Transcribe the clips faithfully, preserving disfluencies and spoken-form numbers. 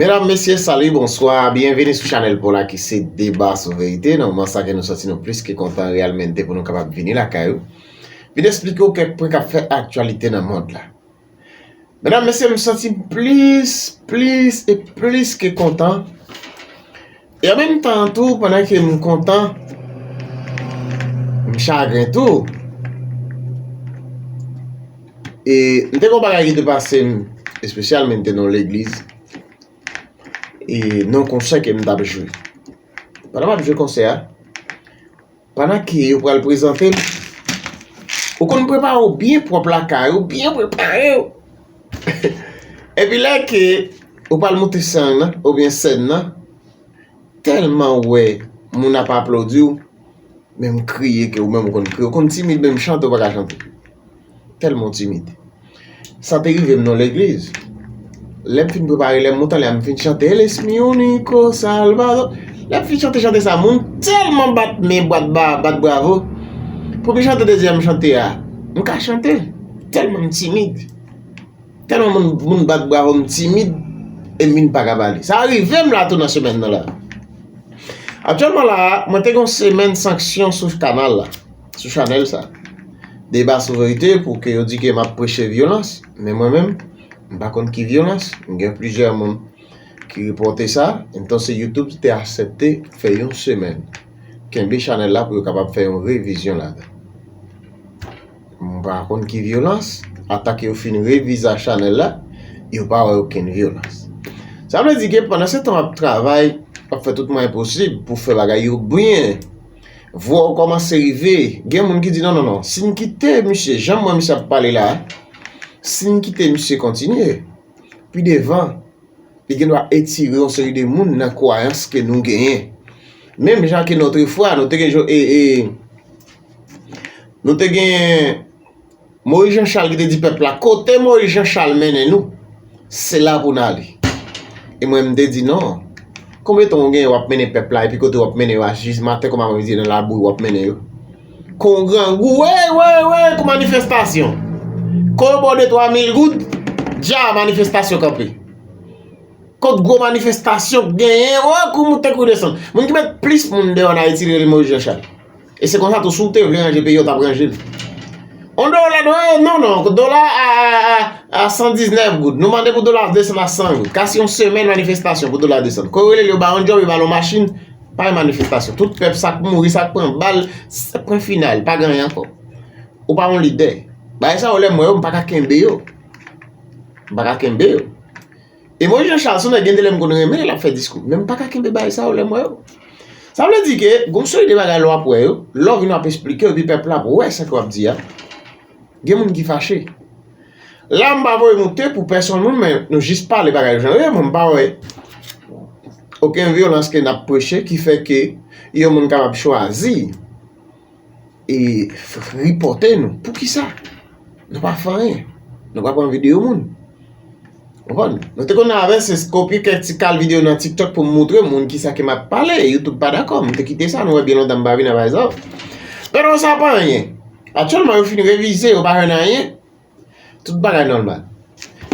Medam, mesye, salut, bonswa, byenveni sou chanèl pa w la ki se Deba sou Verite. Nan moman sa ke nou santi nou plis ke kontan reyèlmente pou nou kapab vini lakay ou, vin eksplike w kèk pwen k ap fè aktyalite nan mond la. Medam, mesye, m santi m plis, plis e plis ke kontan. E an menm tan tou, pandan ke m kontan, m chagren tou. E m te gen yon bagay ki te pase m, espesyalman m te nan yon legliz. E nan yon konsè ke m t ap jwe. Pandan m ap jwe konsè a, pandan ke yo pral prezante l, ou konn prepare w byen pwòp lakay ou, byen prepare w. Epi lè ke ou pral moute sèn nan, oubyen sèn nan, tèlman ou wè moun ap aplodi w, menm kriye ke ou menm ou konn kriye, ou konn timid, menm chante ou pa ka chante. Tèlman w timid. Sa te rive m nan legliz. Lè m fin prepare, lè m monte anlè a, m fin chante El es mi único Salvador. Lè m fin chante chante sa, moun tèlman bat men, bat ba, bat bravo. Pou m chante dezyèm chante a, m ka chante l. Tèlman m timid. Tèlman moun, moun bat bravo, m timid e m vin pa ka pale. Sa rive m la tou nan semèn nan la. Aktyèlman la, mwen te gen yon semèn sanksyon sou kanal la, sou chanèl sa. Deba sou Verite pou ke yo di ke m ap preche vyolans, men mwen menm, m pa konn ki vyolans. M gen plizyè moun ki repòte sa, entonse YouTube te aksepte fè yon semèn kenbe chanèl la pou yo kapab fè yon revizyon ladan. M pa konn ki vyolans, ata ke yo fin revize chanèl la, yo pa wè okenn vyolans. Sa vle di ke pandan se tan w ap travay, w ap fè tout mwayen posib pou fè bagay yo byen. Vwa w kòmanse rive, gen moun ki di non, non, non, si n kite misye, jan m wè misye ap pale la, si n kite misye kontinye, pi devan, li gen dwa etire yon seri de moun nan kwayans ke nou genyen. Menm jan ke nòtrefwa, nou te gen, e, e, nou te gen Moyiz Janchal ki te di pèp la, kote Moyiz Janchal mennen nou, se la pou n ale. E mwen, m te di non. Konbyen tan w gen w ap mennen pèp la, epi kote w ap mennen yo a, jis maten kòman mwen di nan labou w ap mennen yo? Kon grangou, wey, wey, wey, kon manifestasyon. Kon yo ba w de twa mil goud, dja manifestasyon kanpe. Kot gwo manifestasyon k genyen, wè, kou moute kou desann. Moun ki met plis moun deyò an Ayiti rele Moyiz Janchal. E se konsa tou, si w te vle ranje peyi a, w t ap ranje l. On dola, dola, non, non, dola a, a, a, a san diznèf goud. Nou mande pou dola desann a san goud. Ka se yon semèn manifestasyon pou dola desann. Kou yo rele l, yo ba yon djòb, yo ba l yon machin, pa yon manifestasyon. Tout pèp sa k mouri, sa k pran bal, sa k pran final, pa gen anyen ankò. Ou pa yon lidè. Bagay sa yo lè m wè yo, m pa ka kenbe yo. M pa ka kenbe yo. E Moyiz Janchal, se yon nèg gen de lè m konn renmen lè l ap fè diskou. Men m pa ka kenbe bagay sa yo lè m wè yo. Sa vle di ke, gon seri de bagay lè w ap wè yo, lè w vin w ap esplike yo, epi pèp la ap wè sa ke w ap di a. Gen moun ki fache. La, m pa voye moute pou pèsonn moun, men nou jis pale bagay yo jan yo ye, mwen m pa wè okenn vyolans ke n ap preche ki fè ke yon moun kapab chwazi e f-, ripòte nou. Poukisa? Nou pa fè anyen. Nou pa pran videyo moun. Konprann? Nou te konn avè se kopye kèk ti kal videyo nan TikTok pou m moutre moun kisa ke m ap pale. YouTube pa dakò. M te kite sa, nou wè byen lontan m pa vin avè sa. Men non, sa pa anyen. Aktyèlman, yo fin revize, yo pa jwenn anyen. Tout bagay nòmal.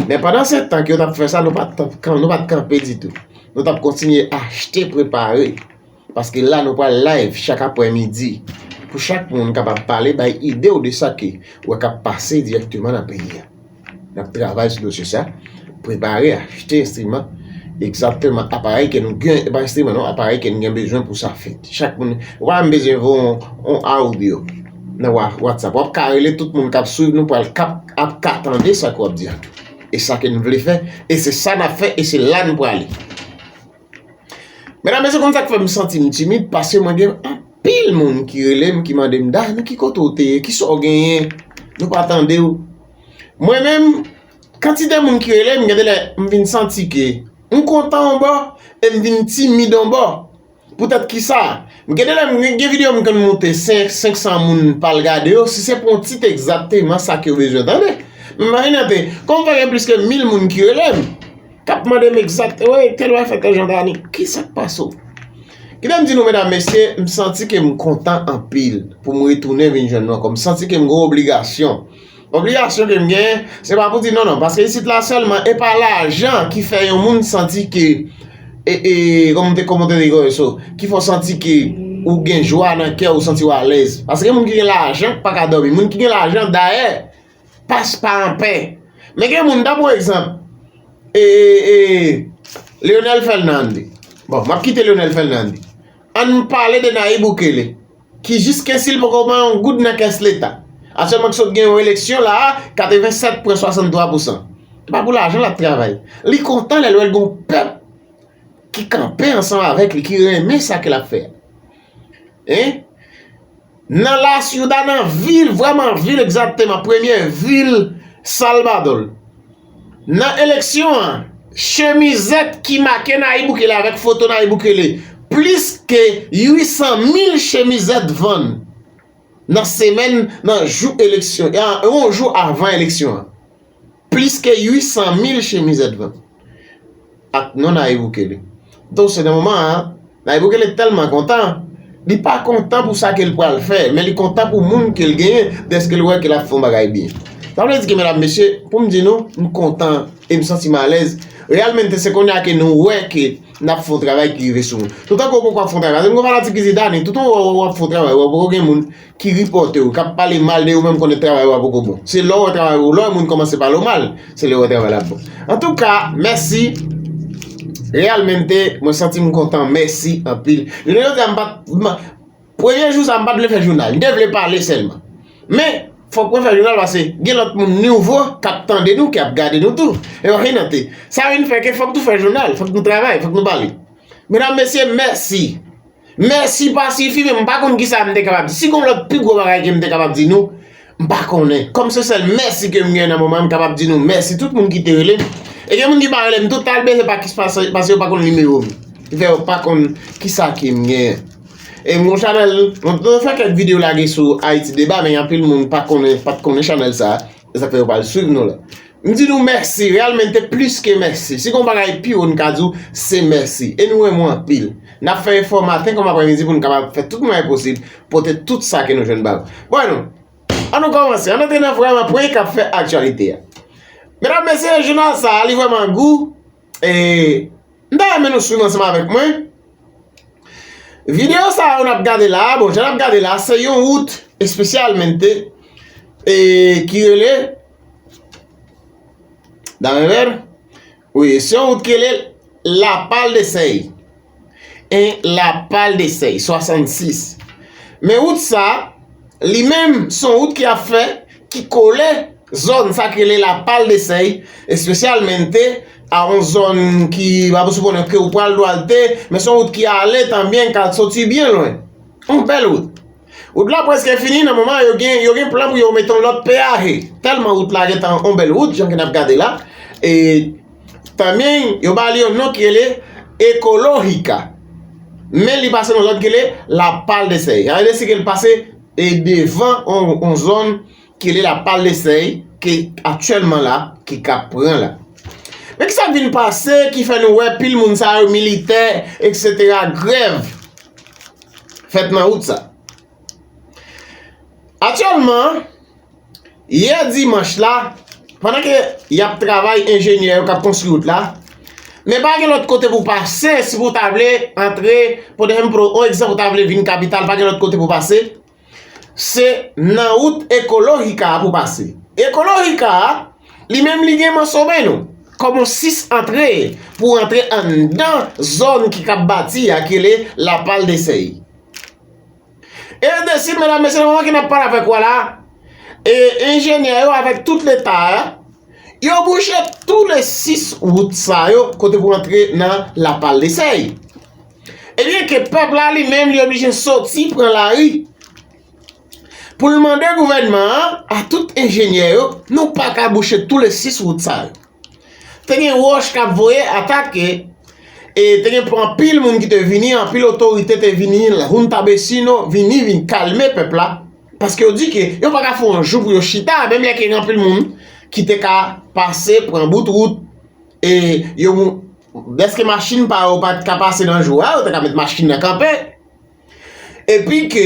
Men pandan se tan ke yo t ap fè sa, nou pa t ap kan-, nou pa t kanpe ditou. Nou t ap kontinye achte, prepare. Paske la, nou pral live chak aprèmidi. Pou chak moun kapab pale, bay ide w de sa ke w wè k ap pase dirèkteman nan peyi a. N ap travay sou dosye sa. Prepare, achte enstriman. Egzakteman, aparèy ke nou gen, e pa enstriman non, aparèy ke nou gen bezwen pou sa fèt. Chak moun, ou pa menm bezwen voye yon, yon audio nan Wa-, WhatsApp. W ap ka rele tout moun k ap swiv nou, pral k ap, ap ka tande sa ke w ap di a tou. E sa ke n vle fè, e se sa n ap fè, e se la n prale. Medam, mesye, konn sa k fè m santi m timid, paske mwen gen anpil moun ki rele m, ki mande m, Dany, ki kote w te ye? Kisa w genyen? Nou pa tande w. Mwen menm, kantite moun ki rele m, gen de lè m vin santi ke m kontan yon bò, e m vin timid yon bò. Poutèt kisa? M gen de lè m gen, gen videyo m konn moute senk, senk san moun pa al gade yo, si se pou yon tit egzakteman sa ke yo bezwen tande. Men imajine, kòm fè gen plis ke mil moun ki rele m, k ap mande m egzakteman, "Wi, tèl bagay fèt, tèl jan, Dany, kisa k pase w?" Kite m di nou, medam, mesye, m santi ke m kontan anpil pou m retounen vin jwenn nou ankò. M santi ke m gen yon obligasyon Obligasyon ke m genyen, se pa pou di non, non, paske isit la sèlman, e pa lajan ki fè yon moun santi ke, e, e, kòman te, kòman te di so, ki fè w santi ke ou gen jwa nan kè, ou santi w alèz. Paske gen moun ki gen lajan, pa ka dòmi. Moun ki gen lajan, dayè, pas pa anpè. Men gen moun, ta pran egzanp, e, e, e, Leonel Fernandez. Bon, m ap kite Leonel Fernandez. Ann pale de Nayib Bukele, ki jiskensi l poko pran yon goud nan kès leta. Aktyèlman ki sot gen yon eleksyon la a, katrevennsèt pwen swasanntwa pousan. Se pa pou lajan l ap travay. Li kontan lè l wè l gen yon pèp ki kanpe ansanm avèk li, ki renmen sa ke l ap fè. Hein? Nan La Ciudad, nan vil, vrèman vil egzakteman, premye vil Salvador. Nan eleksyon an, chemizèt ki make Nayib Bukele avèk foto Nayib Bukele, plis ke uitsan mil chemizèt vann nan semèn, nan jou eleksyon, yon jou avan eleksyon an. Plis ke uitsan mil chemizèt vann ak non Nayib Bukele. Donk, se nan moman an, Nayib Bukele tèlman kontan, li pa kontan pou sa ke l pral fè, men li kontan pou moun ke l genyen, dèske l wè ke l ap fè yon bagay byen. Sa vle di ke, medam, mesye, pou m di nou, m kontan e m santi m alèz. Realmente, se kounye a ke nou wè ke n ap fè yon travay ki rive sou moun. Toutan ke w poko ap fè yon travay, paske m gon fanatik ki di, Dany, toutan w, w, w ap fè yon travay, w poko gen moun ki ripòte w, k ap pale mal de ou, menm konnen travay ou a poko bon. Se lè w wè travay ou, lè w wè moun kòmanse pale w mal, se lè w wè travay la ap bon. Antouka, mèsi. Realmente, mwen santi m kontan. Mèsi anpil. Jounen jodi a, m pa t, m, premye jou sa, m pa t vle fè jounal. M te vle pale sèlman. Men, fòk mwen fè jounal paske gen lòt moun nouvo k ap tande nou, k ap gade nou tou. E imajine, sa vin fè ke fòk nou fè jounal, fòk nou travay, fòk nou pale. Medam, mesye, mèsi. Mèsi pa sifi, men m pa konn kisa m te kapab di. Si gon lòt pi gwo bagay ke m te kapab di nou, m pa konnen. Kòm se sèl mèsi ke m gen nan moman, m kapab di nou mèsi tout moun ki te rele m. E gen moun ki pa rele m tou, talman se pa ki, paske, paske yo pa konn nimewo m. Ki fè yo pa konn kisa ke m gen. E m gon chanèl, mwen te fè kèk videyo lage sou Ayiti Deba, men anpil moun pa konnen, pa t konnen chanèl sa. E sa fè yo pa al swiv nou la. M di nou mèsi, realmente plis ke mèsi. Si gon bagay pi wo n ka di w, se mèsi. E nou renmen w anpil. N ap fè efò maten kòm aprèmidi pou n kapab fè tout mwayen posib, pote tout sa ke nou jwenn ba ou. Bon, nou, ann nou kòmanse, ann antre nan vrèman pwen k ap fè aktyalite a. Medam, mesye, jounal sa a, li vrèman gou. E m ta renmen nou swiv ansanm avèk mwen. Videyo sa yo n ap gade la, bon, jan n ap gade la, se yon wout espesyalmente, e, ki rele, dame ver, wi, se yon wout ki rele La Pal de Sèy. En, La Pal de Sèy, swasannsis. Men wout sa, li menm, se yon wout ki ap fè, ki kole zòn sa ki rele La Pal de Sèy, espesyalmente a yon zòn ki pa posib konnen ke ou pral dwalte, men se yon wout ki ale tan byen, k al soti byen lwen. Yon bèl wout. Wout la prèske fini, nan moman yo gen, yo gen plan pou yo mete yon lòt peyaje. Tèlman wout la gentan yon bèl wout, jan ke n ap gade la. E tan byen, yo ba li yon non ki rele Ecológica. Men li pase nan zòn ki rele La Pal de Sèy. Sa vle di ke l pase e devan yon, yon zòn ki rele La Pal de Sèy, ke aktyèlman la, ki k ap pran la. Men kisa k vin pase, ki fè nou wè pil moun sa yo, militè, etsetera, grèv fèt nan wout sa. Aktyèlman, yè dimanch la, pandan ke y ap travay, enjenyè yo k ap konstwi wout la, men pa gen lòt kote pou pase, si pou ta vle antre, pou te, pou yon egzanp, ou ta vle vin kapital, pa gen lòt kote pou pase. Se nan wout Ecológica a pou pase. Ecológica a, li menm li gen más o menos kòm yon sis antre pou antre anndan zòn ki k ap bati a, ki rele La Pal de Sèy. E de sid, medam, mesye, nan moman ke n ap pale avèk ou a la, e enjenyè yo avèk tout leta a, yo bouche tou le sis wout sa yo, kote pou antre nan La Pal de Sèy. Ebyen, ke pèp la li menm, li oblije soti pran lari pou l mande gouvènman an, a tout enjenyè yo, nou pa ka bouche tou le sis wout sa yo. Te gen wòch k ap voye atake, e te gen anpil moun ki te vini, anpil otorite te vini, Junta Vecino vini, vin kalme pèp la, paske yo di ke yo pa ka fè yon jou pou yo chita, menm lè ke gen anpil moun ki te ka pase, pran bout wout, e yo, dèske machin pa yo pa t ka pase nan jou a, yo te ka met machin nan kanpe. Epi ke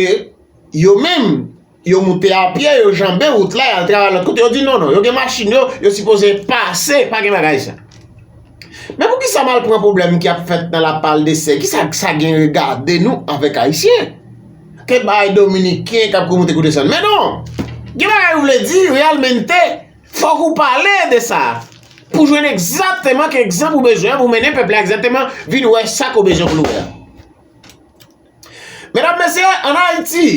yo menm, Yo moute a pye, yo janbe wout la, y al travay lòt kote. Yo di non, non, yo gen machin yo, yo sipoze pase, pa gen bagay sa. Men poukisa m al pran pwoblèm ki ap fèt nan Lapaldesè? Kisa sa gen regade nou avèk Ayisyen? Ke bay Dominiken k ap kou moute kou desann. Men non! Gen bagay ou vle di, realmente, fòk ou pale de sa. Pou jwenn egzakteman ki egzanp ou bezwen pou mennen pèp la egzakteman vin wè sa ke w bezwen pou l wè a. Medam, mesye, ann Ayiti,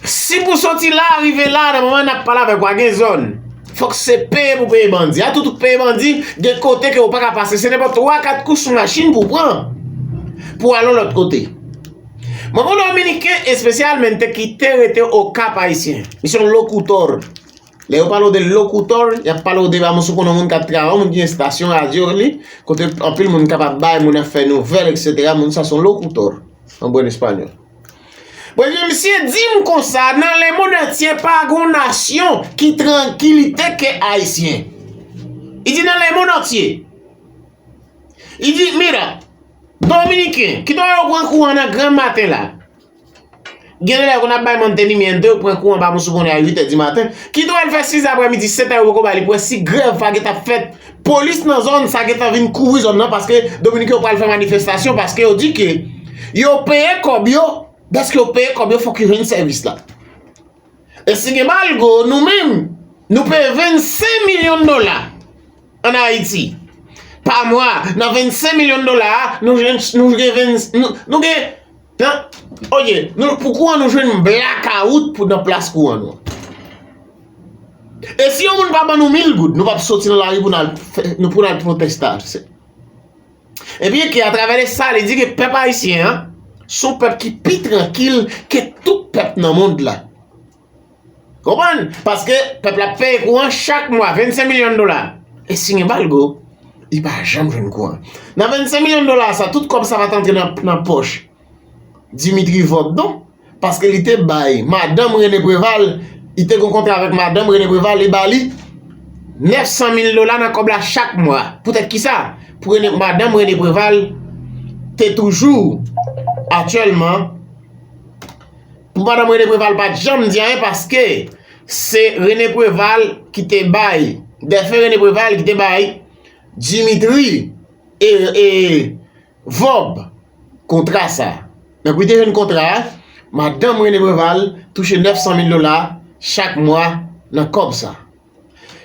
si pou soti la, rive la, nan moman n ap pale avèk ou a, gen zòn, fòk se peye pou peye bandi. A tout, tout peye bandi, gen kote ke ou pa ka pase. Se nenpòt twa, kat kous sou machin pou pran, pou al yon lòt kote. Mwen gen yon Dominiken espesyalmente ki te rete Okap Ayisyen. Li se yon lokitè. Lè yo pale w de lokitè, y ap pale w de, pa m sou konnen moun k ap travay, moun ki gen estasyon radyo li, kote anpil moun kapab bay, moun ap fè nouvèl, etsetera. Moun sa se yon lokitè, an bon espanyòl. Bon, ebyen, misye di m konsa, nan lemonn antye, pa gen yon nasyon ki trankilite ke Ayisyen. Li di nan lemonn antye. Li di, mira, Dominiken, ki dwa yo pran kouran nan gran maten la. Gen de lè yo konn ap bay manteni, men de yo pran kouran, pa m sou konnen a uit è di maten. Ki dwa l fè sis è aprèmidi, sèt è yo poko ba li. Pou wè si grèv pa gentan fèt. Polis nan zòn sa gentan vin kouvri zòn nan, paske Dominiken yo pral fè manifestasyon, paske yo di ke yo peye kòb yo, dèske yo peye kòb yo, fòk yo jwenn sèvis la. E si gen malgo, nou menm, nou peye vennsenk milyon dola ann Ayiti pa mwa. Nan vennsenk milyon dola a, nou jwenn, nou gen venn, nou, nou gen, nan, oye, nou, pou kouran nou jwenn blakawout pou nan plas kouran nou. E si yon moun pa ban nou mil goud, nou p ap soti nan lari pou n al fè, nou, pou n al pwoteste. Epi ke atravè de sa, li di ke pèp ayisyen an, se yon pèp ki pi trankil ke tout pèp nan mond la. Konprann? Paske pèp la ap peye kouran chak mwa, vennsenk milyon dola. E si gen balgo, li pa janm jwenn kouran. Nan vennsenk milyon dola sa, tout kòb sa pa t antre nan, nan pòch Dimitri Vorbe, non. Paske li te bay madanm René Préval, li te gen yon kontra avèk madanm René Préval, li ba li nèf san mil dola nan kòb la chak mwa. Poutèt kisa? Pou René, madanm René Préval te toujou, aktyèlman, pou madanm René Préval pa t janm di anyen, paske se René Préval ki te bay, dèfen René Préval ki te bay Dimitri e, e Vorbe kontra sa. Nan kou li te jwenn kontra a, madanm René Préval touche nèf san mil dola chak mwa nan kòb sa.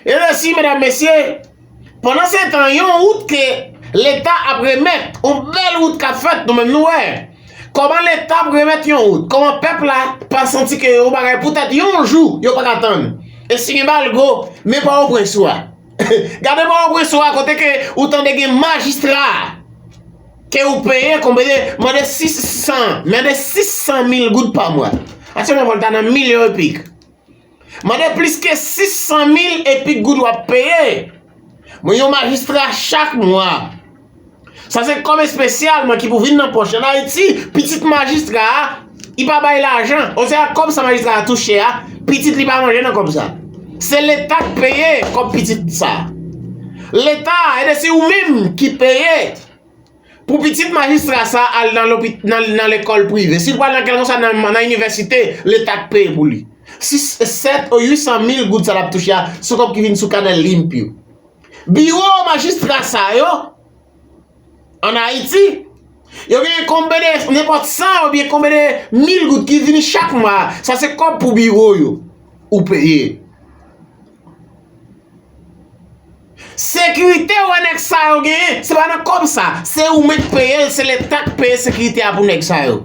E resi, medam, mesye, pandan se tan, yon wout ke Leta ap remèt, yon bèl wout k ap fèt, nou menm nou wè. Kòman Leta ap remèt yon wout? Kòman pèp la pa santi ke yon bagay poutèt yon jou yo pa ka tann? E si gen balgo, men Pòtoprens ou a. Gade Pòtoprens ou a, kote ke ou tande gen majistra ke ou peye konbyen, mande sis san, mande sis san mil goud pa mwa. Aktyèlman, Volta nan milyon epik. Mande plis ke sis san mil epik goud w ap peye. Mwen, yon majistra chak mwa. Sa se kòb espesyalman ki pou vin nan pòch. Ann Ayiti, pitit majistra a, li pa bay lajan. Osea kòb sa majistra a touche a, pitit li pa manje nan kòb sa. Se Leta k peye kòb pitit sa. Leta, e de si ou menm ki peye pou pitit majistra sa al nan lopit-, nan, nan lekòl prive. Si l pral nan kèlkanswa nan, nan inivèsite, Leta k peye pou li. Sis, sèt ou uit san mil goud sa l ap touche a, se kòb ki vin sou kanèl limpyo. Biwo majistra sa yo, ann Ayiti, yo gen konbyen de, nenpòt san oubyen konbyen de mil goud ki vini chak mwa. Sa se kòb pou biwo yo. Ou peye. Sekirite ou wè nèg sa yo genyen, se pa nan kòb sa. Se ou menm k peye l, se Leta k peye sekirite a pou nèg sa yo.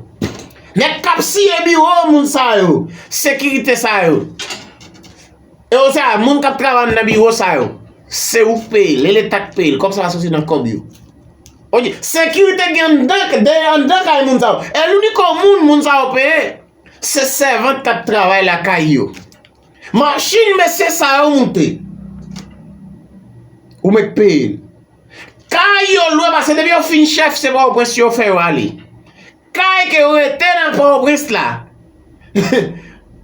Nèg k ap siye biwo moun sa yo, sekirite sa yo. E osea, moun k ap travay anndan biwo sa yo, se ou k peye l, e Leta k peye l. Kòb sa pa soti nan kòb yo. Oke, sekirite gen anndan, dèyè anndan kay moun sa yo. E louniko moun, moun sa yo peye, se sèvant k ap travay lakay yo. Machin mesye sa yo moute, ou menm k peye l. Kay yo lwe, paske depi yo fin chèf, se Pòtoprens yo fè yo ale. Kay ke yo rete nan Pòtoprens la,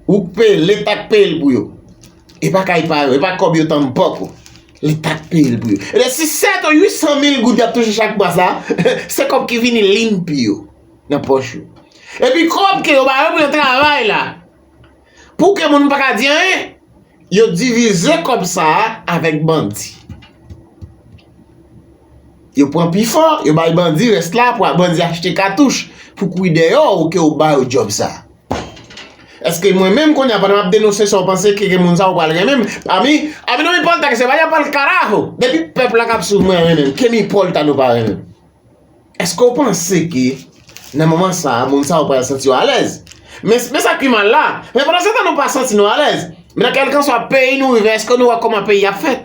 ou k peye l, Leta k peye l pou yo. E pa kay pa yo, e pa kòb yo tanpòko. Leta k peye l pou yo. E de si sèt ou uit san mil goud y ap touche chak mwa sa, se kòb ki vini limpyo nan pòch yo. Epi kòb ke yo ba yo pou yo travay la, Pou ke moun pa ka di anyen, yo divize kòb sa a avèk bandi. Yo pran pi fò, yo bay bandi rès la pou bandi achte katouch pou kouri dèyè w ke w ba yo djòb sa a. Èske mwen menm kounye a pandan m ap denonse sa w panse ke, ke moun sa yo pral renmen m? Ami, ami no me importa que se vaya pa'l carajo. Depi pèp la k ap swiv mwen renmen m, que me importa nou pa renmen m? Èske w panse ke nan moman sa a, moun sa yo pral santi yo alèz? Men, men sa ki mal la. Men pandan se tan nou pa santi nou alèz. Men nan kèlkanswa peyi nou rive, èske nou wè kòman peyi ap fèt?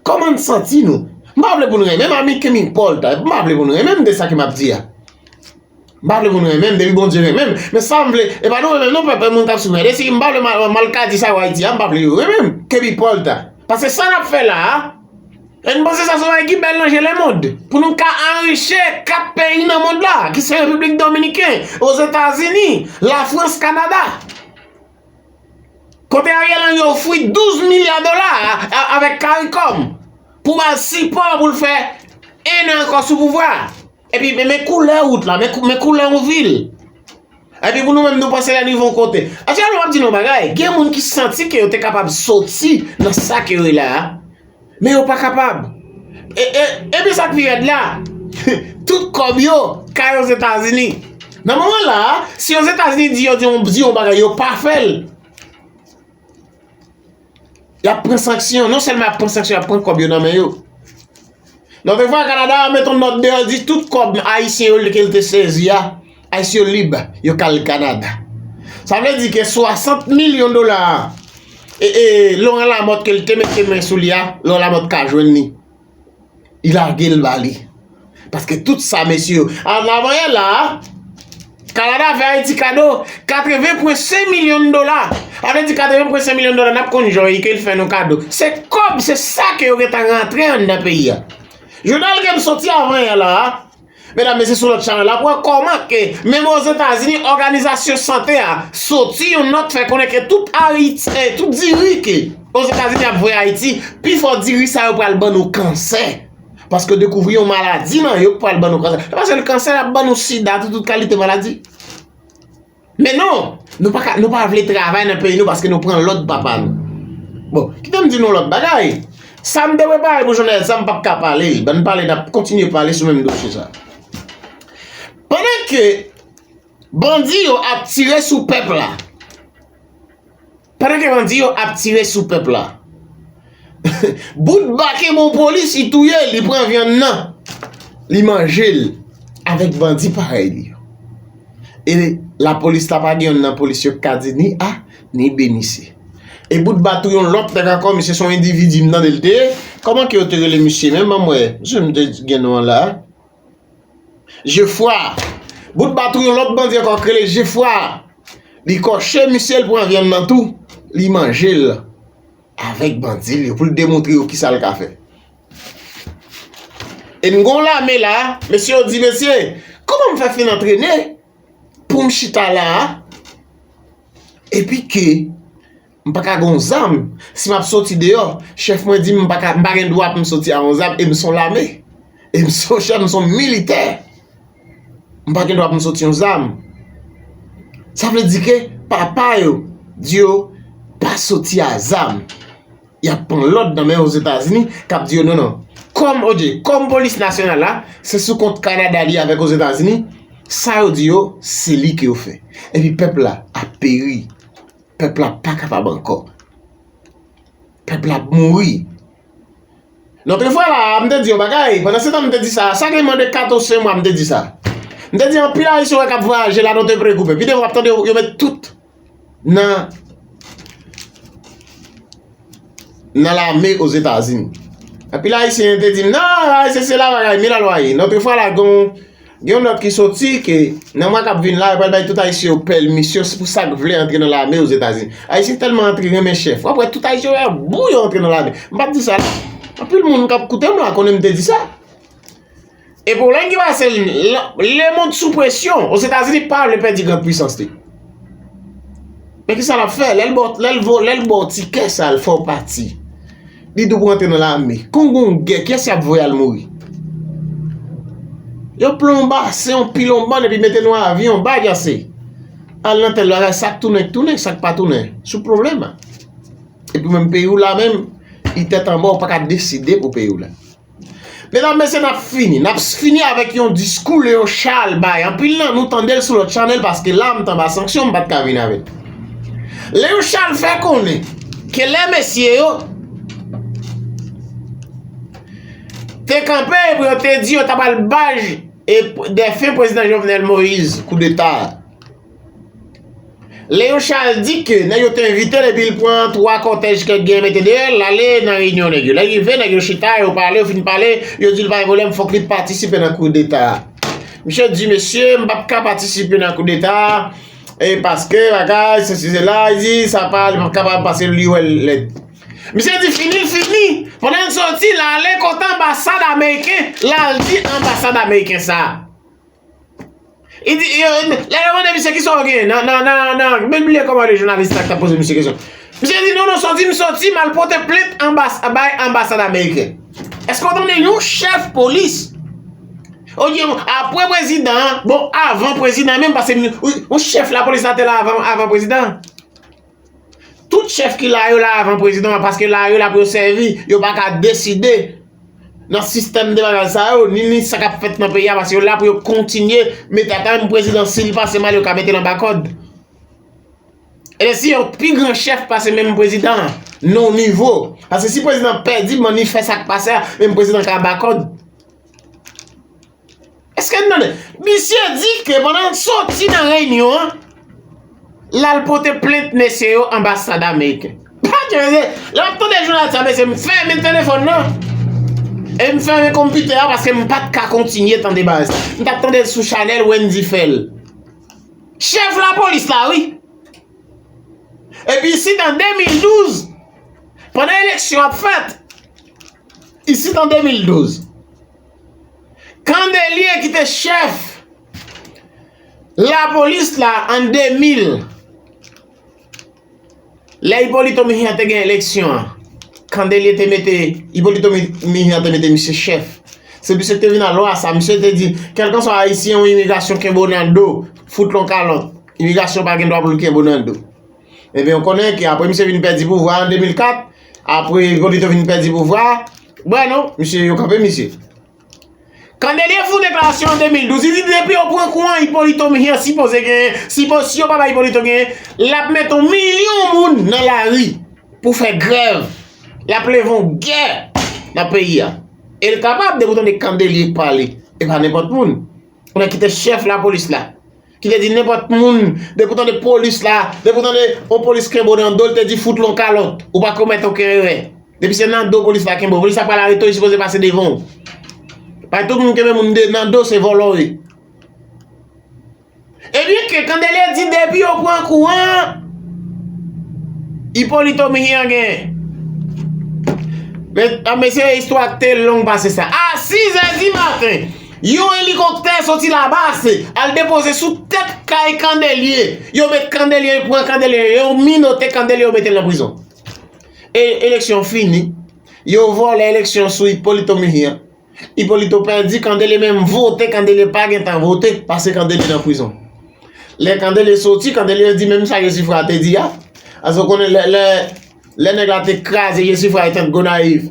Kòman n santi nou? M pa vle pou n renmen m, ami, que me importa. M pa vle pou n renmen m de sa ke m ap di a. M pa vle pou n renmen m, depi Bondye renmen m. Men sa m vle, e pa nou renmen m non, pèp, moun k ap swiv mwen. Desi m pa vle mal, mal ka di sa yo Ayiti a, m pa vle yo renmen m. Que me importa. Paske sa n ap fè la a, e n panse sa se yon bagay ki bèl nan je lemonn. Pou nou ka anrichi kat peyi nan mond la, ki se Repiblik Dominiken, Ozetazini, Lafrans, Kanada. Kote Ariel Henry ofri douz milya dola a, a, avèk CARICOM pou ba l sipò pou l fè en an ankò sou pouvwa a. Epi, men, men koulè wout la, men, kou- men koulè yon vil. Epi pou nou menm, nou panse lè n rive yon kote. Aktyèlman, m ap di nou yon bagay. Gen moun ki santi ke yo te kapab soti nan sa ke yo ye la a. Men yo pa kapab. E, e, epi sa k pi rèd la, tout kòb yo kay Ozetazini. Nan moman la a, si Ozetazini di yo di yon, di yon bagay, yo pa fè l, y ap pran sanksyon. Non sèlman y ap pran sanksyon, y ap pran kòb yo nan men yo. Lòt fwa, Kanada a met yon nòt deyò, di tout kòb ayisyen yo ke l te sezi a, Ayisyen yo lib, yo ka al Kanada. Sa vle di ke swasant milyon dola a, e, e, Laurent Lamothe ke l te mete men sou li a, Laurent Lamothe ka jwenn li. Li lage l ba li. Paske tout sa, mesye yo, an avan yè la a, Kanada fè Ayiti kado katreven pwen senk milyon dola. Sa vle di katreven pwen senk milyon dola, n ap konn jan ke l fè nou kado. Se kòb, se sa ke yo gentan rantre anndan peyi a. Jounal ke m soti avan yè la a, medam, mesye, sou lòt chanèl la, pou wè kòman ke menm Ozetazini, òganizasyon sante a soti yon nòt fè konnen ke tout Ayiti, eh, tout diri ke Ozetazini ap voye Ayiti, pifò diri sa yo pral ban nou kansè. Paske yo dekouvri yon maladi nan yo k pral ban nou kansè. Se pa sèl kansè, y ap ban nou sida, tout, tout kalite maladi. Men non, nou pa ka, nou pa vle travay nan peyi nou paske nou pran lòd papa nou. Bon, kite m di nou lòt bagay. Sa m te prepare pou jounen sa, m p ap ka pale l. Ban n pale, n ap kontinye pale sou menm dosye sa. Pandan ke bandi yo ap tire sou pèp la, pandan ke bandi yo ap tire sou pèp la, Boutba kenbe yon polis, li touye l, li pran vyann nan, li manje l avèk bandi parèy li yo. E lapolis la pa gen youn nan polis yo ki ka di ni A, ni B, ni C. E Boutba touye yon lòt nèg ankò, misye se yon endividi m tande l te ye. Kòman ke yo te rele misye menm, ban m wè. Misye m te gen non an la. Jefwa. Boutba touye yon lòt bandi ankò k rele Jefwa. Li kòche misye, l pran vyann nan tou. Li manje l avèk bandi l yo pou l demontre yo kisa l ka fè. E n gon lame la, mesye yo di, mesye, kòman m fè fin antrene pou m chita la a? Epi ke m pa ka gen yon zam. Si m ap soti deyò, chèf mwen di m m pa ka, m pa gen dwa pou m soti a yon zam, e m se yon lame. E m se yon chèf, m se yon militè. M pa gen dwa pou m soti yon zam. Sa vle di ke papa yo di yo pa soti a zam. Y ap pran lòd nan men Ozetazini, k ap di yo non, non. Kòm, oje, kòm polis nasyonal la, se sou kont Kanada li avèk Ozetazini, sa yo di yo, se li ke yo fè. Epi pèp la ap peri. Pèp la pa kapab ankò. Pèp la ap mouri. Lòt fwa la, m te di yon bagay. Pandan se tan m te di sa, sa gen mwen de katòz senk mwa, m te di sa. M te di anpil Ayisyen wè k ap vwayaje la, nou te prekoupe. Pi devan w ap tande yo, yo met tout nan, nan lame Ozetazini. Anpil Ayisyen te di m, non, Ayisyen se la bagay, mil a lwaye. Lòt fwa la, gen yon Gen yon nòt ki soti ke nan mwa k ap vin la, yo pral bay tout Ayisyen yo pèmisyon pou sa k vle antre nan lame Ozetazini. Ayisyen tèlman antre renmen chèf. W ap wè tout Ayisyen yo bou yo antre nan lame. M pa t di sa la. Anpil moun k ap koute m la konnen m te di sa. E pwoblèm ki pase, lemonn sou presyon. Ozetazini pa vle pèdi gran pwisans li. Men kisa l ap fè? Lè l ba w, lè l vo, lè l ba w tikè sa, l fè w pati. Li di w pou antre nan lame. Kon gon gè, kiyès y ap voye al mouri? Yo plonbasen yon pil yon bann epi mete nou avyon, bagay ase. al nan tèl bagay, sa k tounen, k tounen, sa k pa tounen, sou pwoblèm. Epi menm peyi w la menm, li tèt anba, ou pa ka deside pou peyi w la. Medam, mesye, n ap fini. N ap fini avèk yon diskou Léon Charles bay. Anpil nan nou tande l sou lòt chanèl paske la m t anba sanksyon, m pa t ka vin avè l. Léon Charles fè konnen ke lè mesye yo te kanpe epi yo te di yo ta pral bay e dèfen prezidan Jovenel Moïse koudeta a. Léon Charles di ke nèg yo te envite l epi l pran twa kòtèj kèk gen mete deyò l, l ale nan reyinyon nèg yo. Lè l rive, nèg yo chita, yo pale, yo fin pale, yo di l pa gen pwoblèm, fòk li patisipe nan koudeta a. Misye di, mesye, m p ap ka patisipe nan koudeta a, e paske bagay, sesi sela, li di, sa pa, li p ap kapab pase li wè lèd. Misye di, fini l fini, pandan l soti, l ale kote anbasad ameriken, l al di anbasad ameriken sa. Li di, yo, lè yo mande misye kisa w genyen nan, nan, nan, nan, men bliye kòman le jounalis la k t ap poze misye kesyon. Misye di, non, non, soti, m soti, m al pote plent anbas-, bay anbasad ameriken. Èske w tande yon chèf polis? Ou di, apre prezidan an, bon, avan prezidan an menm, paske yon, yon chèf lapolis la te la avan, avan prezidan an. Tout chèf ki la yo la avan prezidan an, paske la yo la pou yo sèvi, yo pa ka deside nan sistèm de bagay sa yo, ni, ni sa k ap fèt nan peyi a, paske yo la pou yo kontinye mete ata menm prezidan, si l pase mal, yo ka mete l anba kòd. E si yon pi gran chèf pase menm prezidan an, nan yon nivo. Paske si prezidan pèdi, manifè sa k pase a, menm prezidan ka anba kòd. Èske n tande? Misye di ke pandan l soti nan reyinyon an, l al pote plent mesye yo anbasad ameriken. Pa gen, lè m ap tande jounalis sa, mesye, m fèmen telefòn nan. E m fèmen konpitè a paske m pa t ka kontinye tande bagay sa. M t ap tande l sou chanèl Wendy Phel. Chèf lapolis la, wi. Epi isit an de mil douz, pandan eleksyon ap fèt, isit an de mil douz, Candelier ki te chèf lapolis la an de mil, lè Hippolito Mejia te gen eleksyon an, Candelier te mete, Hippolito Mi-, Mejia te mete misye chèf. Se misye ki te vin a lwa sa, misye te di, kèlkanswa ayisyen ou imigrasyon kenbe w nan do, fout l on kalòt. Imigrasyon pa gen dwa pou l kenbe w nan do. Ebyen, ou konnen ke apre misye vin pèdi pouvwa an de mil kat, apre Hippolito vin pèdi pouvwa, bwè non, misye, yo kanpe misye. Candelier fè yon deklarasyon an de mil douz, li di depi yo pran kouran, Hippolito Mejia sipoze genyen, sipo-, si yo pa bay Hippolito genyen, l ap mete yon milyon moun nan lari pou fè grèv, l ap leve yon gè nan peyi a. E l kapab, depi w tande Candelier k pale, e pa nenpòt moun. Ou nèg ki te chèf lapolis la, ki te di nenpòt moun, depi w tande polis la, depi w tande yon polis kenbe w nan do, l te di fout l on kalòt, ou pa komèt okenn erè. Depi se nan do polis la kenbe w, polis la pral arete w, li sipoze pase devan w. Pa tout moun kenbe moun de, nan do, se vòlò w ye. Ebyen ke Candelier di depi yo pran kouran, Hippolito Mejia gen. Men, a, mesye, istwa te long pase sa. A sizè di maten, yon elikoptè soti Labase al depoze sou tèt kay Candelier. Yo met Candelier, pran Candelier, yo minote Candelier, yo mete l nan prizon. E eleksyon fini. Yo vòlè eleksyon sou Hippolito Mejia. Hippolito pèdi, Candelier menm vote, Candelier pa gentan vote, paske Candelier nan prizon. Lè Candelier soti, Candelier di menm sa Jesifra te di a. Paske w konnen lè, lè, lè nèg la te kraze Jesifra etant Gonayiv.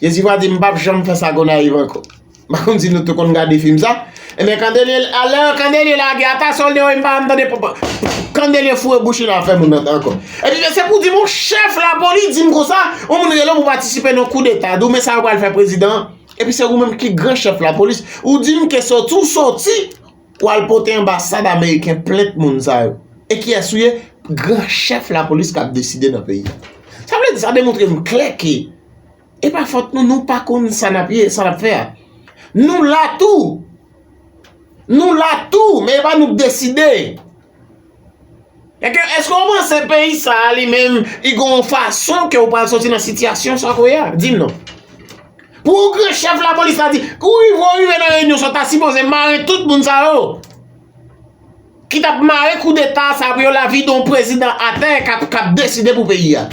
Jesifra di, "M p ap janm fè sa Gonayiv ankò." M pa konn si nou tou konn gade fim sa. Ebyen, Candelier, alè Candelier lage ata sòlda yo, m pa janm tande p-, p-, Candelier foure bouch li nan afè moun nan ankò. Epi, men se pou di m, yon chèf lapolis di m konsa, yon moun rele w pou patisipe nan koudeta. Di w, men sa yo pral fè prezidan an. Epi se ou menm ki gran chèf lapolis. Ou di m ke soti, ou soti, w al pote anbasad ameriken plent moun sa yo. E kiyès ou ye? Gran chèf lapolis k ap deside nan peyi a. Sa vle di, sa demontre m klè ke e pa fòt nou, nou pa konn sa n ap ye, sa n ap fè a. Nou la tou. Nou la tou, men e pa nou k deside. Èske, èske w panse peyi sa a li menm, li gen yon fason ke w pral soti nan sitiyasyon sa w ye a? Di m non. Pou yon gran chèf lapolis la di, kou rive w rive nan reyinyon sa w ta sipoze mare tout moun sa yo ki t ap mare koudeta sa pou yo la vide yon prezidan atè k ap, k ap deside pou peyi a.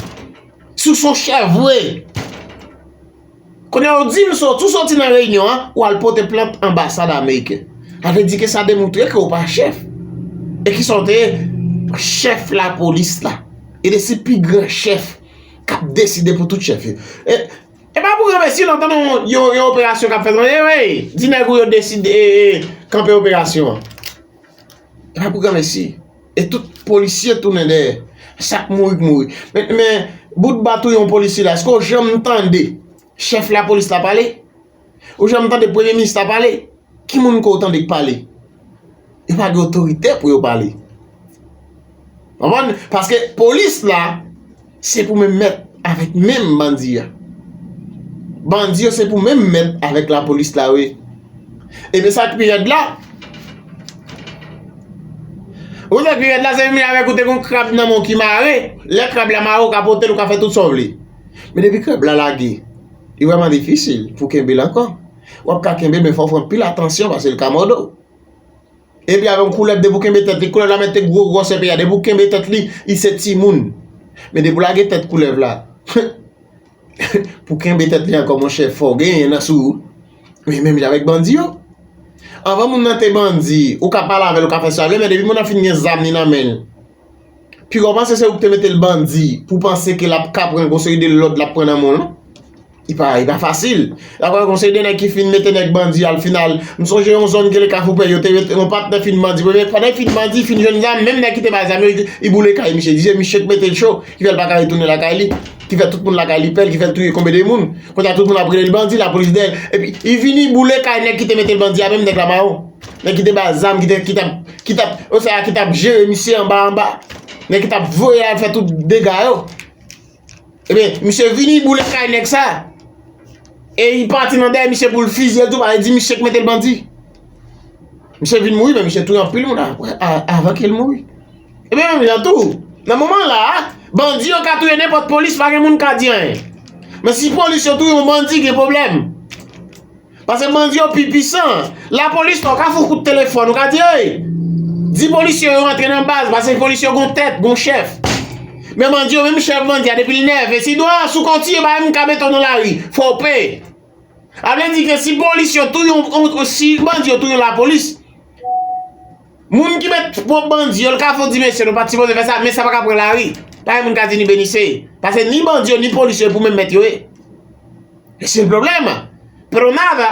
Si w se yon chèf vre. Kounye a ou di m soti, ou soti nan reyinyon an, ou al pote plent anbasad ameriken. Sa vle di ke sa demontre ke ou pa chèf. E kisa w te ye? chèf lapolis la. E de se pi gran chèf k ap deside pou tout chèf yo. E, e pa pou granmesi non, tande yon, yon, yon operasyon k ap fèt. E wi, di nèg ou yo deside e, e, kanpe operasyon an. E pa pou granmesi. E tout polisye tounen dèyè. Sa k mouri k mouri. Men, men, bout ba touye yon polisye la, èske w janm tande chèf lapolis la pale? Ou janm tande premye minis la pale? Ki moun ke w tande k pale? Yo pa gen otorite pou yo pale. Konprann? Paske polis la, se pou menm mèt avèk menm bandi a. Bandi yo se pou menm mèt avèk lapolis la, wi. Ebyen, sa k pi rèd la, ou te pi rèd la, se menm jan avèk ou te gon krab nan men w ki mare. Lè krab la mare, ou ka pote l, ou ka fè tout sa w vle. Men depi krab la lage, li vrèman difisil pou kenbe l ankò. W ap ka kenbe l, men fò w fè anpil atansyon, paske l ka mòde w. Epi avè yon koulèv, depi w kenbe tèt li, koulèv la mete gwo gwosè peyi a, depi w kenbe tèt li, li se timoun. Men depi w lage tèt koulèv la, pou kenbe tèt li ankò, monchè, fò w genyen nan sou ou. Men menm jan avèk bandi yo. Anvan moun nan te bandi, ou ka pale avè l, ou ka fè sa w vle, men depi moun nan fin gen zam li nan men l, piga w panse se ou ki te mete l bandi, pou w panse ke l ap ka pran, gon seri de lòd l ap pran nan men w lan. Li pa, li pa fasil. L ap pran gon seri de nèg ki fin mete nèg bandi al final. M sonje yon zòn ki rele Kafou Pè, yo te mete yon patnè fin bandi. Premye, pandan l fin bandi, fin jwenn zam, menm nèg ki te ba zam yo, li boule kay misye. Di se misye k mete l cho, ki fè l pa ka retounen lakay li, ki fè tout moun lakay li pè l, ki fè l touye konbyen de moun. Kounye a tout moun ap rele l bandi, lapolis dèyè l. Epi, li vini boule kay nèg ki te mete l bandi a, menm nèg la mawon. Nèg ki te ba zam, ki te, ki t ap, ki t ap, osaya, ki t ap jere misye anba, anba. Nèg ki t ap voye al fè tout dega yo. Ebyen, misye vini boule kay nèg sa. E li pati nan dèyè misye pou l fizye l tou, paske di misye k mete l bandi. Misye vin mouri, men misye touye anpil moun apre, a, avan ke l mouri. Ebyen, menm jan tou, nan moman la, bandi yo ka touye nenpòt polis, pa gen moun ka di anyen. Men si polis yo touye yon bandi, gen pwoblèm. Paske bandi yo pi pisan. Lapolis la, ou ka fè yon kout telefòn, ou ka di, ey, di polisye yo rantre nan baz, paske polisye yo gon tèt, gon chèf. Men bandi yo, menm chèf bandi a, depi l nève, si dwa an sou konti, yo pa menm ka mete w nan lari, fò w peye. A vle di ke si polis yo touye yon, yon, si bandi yo touye yon lapolis, moun ki mete pwòp bandi yo, l ka fè w di, mesye, nou pa t sipoze fè sa, men sa pa ka pran lari. Pa gen moun ka di ni benise. Paske ni bandi yo, ni polis yo, e pou menm mèt yo ye. E se l pwoblèm. Pero nada.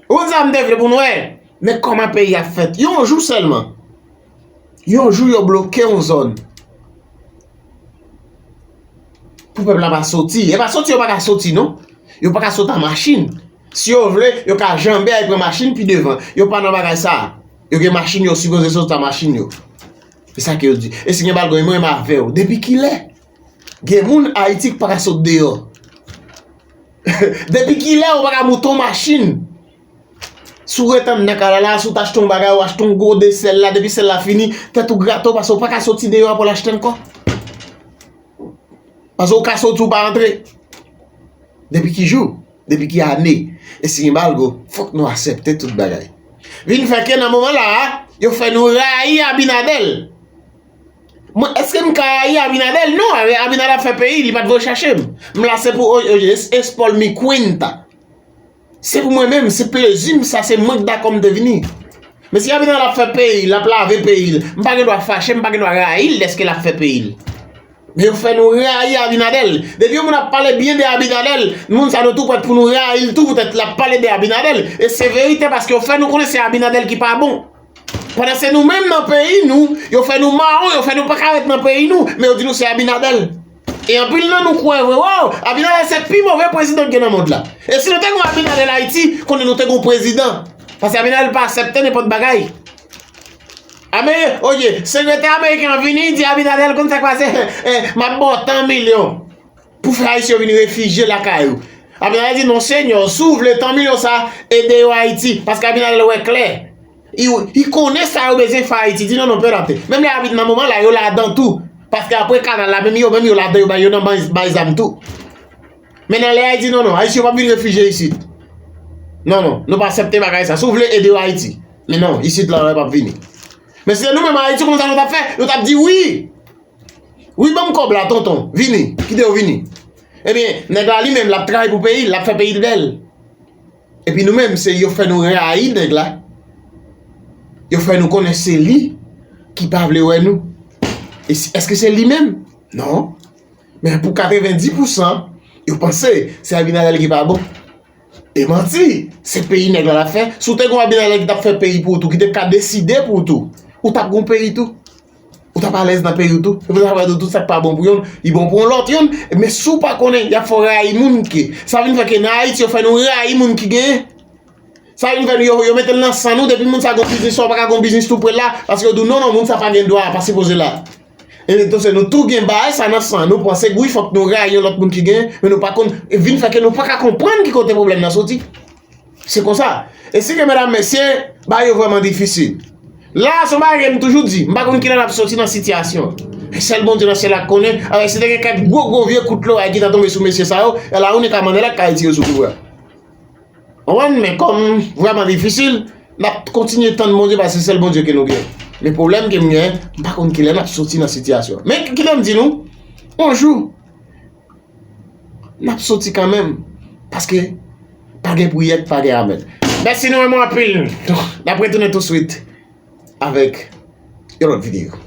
Ou konn sa m te vle pou nou wè? Men kòman peyi a fèt. Yon jou sèlman. Yon jou yo bloke yon zòn. Pou pèp la pa soti. E pa soti, yo pa ka soti, non. Yo pa ka soti a machin. Si yo vle, yo ka janbe al pran machin pi devan. Yo pa nan bagay sa. Yo gen machin, yo sipoze soti a machin yo. E sa ke yo di. E si gen bagay, mwen, m avè w. Depi kilè? Gen moun Ayiti ki pa ka sot deyò. Depi kilè ou pa ka moute yon machin? Si w ret anndan kay la, si w t achte yon bagay, ou achte yon gode sèl la, depi sèl la fini, tèt ou grate w, paske ou pa ka soti deyò a pou w al achte ankò. Paske ou ka soti, ou pa antre. Depi ki jou? Depi ki ane? E si gen balgo, fòk nou aksepte tout bagay. Vin fè ke nan moman la a, yo fè nou rayi Abinader. Mwen, èske m ka rayi Abinader? Non, Abinader ap fè peyi, li pa t voye chache m. M la se pou o-, o-, es-, espòl mi kwinta. Se pou mwen menm, se plezi m sa, se mwen k dakò m te vini. Men si Abinader ap fè peyi, l ap lave peyi l, m pa gen dwa fache, m pa gen dwa rayi l dèske l ap fè peyi l. Men yo fè nou rayi Abinader. Depi yon moun ap pale byen de Abinader, moun sa nou tou prèt pou nou rayi l tou poutèt l ap pale de Abinader. E se verite paske yo fè nou konnen se Abinader ki pa bon. Pandan se nou menm nan peyi nou, yo fè nou mawon, yo fè nou pa ka ret nan peyi nou, men yo di nou se Abinader. E anpil nan nou kwè vre, waw, Abinader se pi move prezidan ki gen nan mond la. E si nou te gon Abinader Ayiti, konnen nou te gon prezidan. Paske Abinader pa aksepte nenpòt bagay. Ame-, oye, sekretè ameriken an vini, di Abinader, konn sa k pase, eh, m ap ba w tan milyon pou fè Ayisyen yo vin refijye lakay ou. Abinader di, non, senyè, si w vle tan milyon sa, ede yo Ayiti, paske Abinader wè klè. Li, li konnen sa yo bezwen fè Ayiti, di, non, non, pa adapte. Menm lè Abinader nan moman la, yo ladan tou, paske apre kanal la, menm yo, menm yo ladan, yo ba, yo nan bay, bay zam tou. Men nan lè a, li di, non, non, Ayisyen yo p ap vin refijye isit. Non, non, nou pa aksepte bagay sa. Si w vle ede yo Ayiti. Men non, isit la, yo p ap vini. Men si se nou menm Ayiti, konn sa nou t ap fè? Nou t ap di, wi! Wi, ban m kòb la, tonton. Vini. Kite yo vini. Ebyen, nèg la li menm, l ap travay pou peyi l, l ap fè peyi l bèl. Epi nou menm, se yo fè nou rayi nèg la. Yo fè nou konnen se li. ki pa vle wè nou. E si, èske se li menm? Non. Men pou katrevenndis pousan, yo panse se Abinader ki pa bon. E manti, se peyi nèg la l ap fè. Si w te gon Abinader ki t ap fè peyi pou ou tou, ki te ka deside pou ou tou, ou t ap gon peyi tou. Ou t ap alèz nan peyi w tou. Epi sa fè tout sa k pa bon pou youn, li bon pou yon lòt youn. Men si w pa konnen, y ap fè w rayi moun ki. Sa vin fè ke nan Ayiti, yo fè nou rayi moun ki genyen. Sa vin fè nou, yo, yo mete l nan san nou, depi moun sa gon biznis, ou pa ka gon biznis tou pre l la, paske yo di w, non, non, moun sa pa gen dwa, pa sipoze la. E entonse, nou tou gen bagay sa nan san nou, panse wi, fòk nou rayi yon lòt moun ki gen, men nou pa konn, vin fè ke nou pa ka konprann ki kote pwoblèm nan soti. Se konsa. E si ke medam, mesye, bagay yo vrèman difisil. La, se yon bagay ke m toujou di, m pa konn kilè n ap soti nan sitiyasyon. E sèl Bondye nan syèl la k konnen, alò si te gen kèk gwo, gwo vye kout loray ki ta tonbe sou mesye sa yo, e la ou ni ka mande la k ka retire sou pouvwa. Konprann? Men kòm vrèman difisil, n ap kontinye tann Bondye paske se sèl Bondye ke nou gen. Men pwoblèm ke m gen, m pa konn kilè n ap soti nan sitiyasyon. Men kite m di nou, yon jou, n ap soti kanmenm. Paske pa gen priyè k pa gen amèn. Mèsi nou renmen anpil. N ap retounen touswit avèk yon lòt videyo.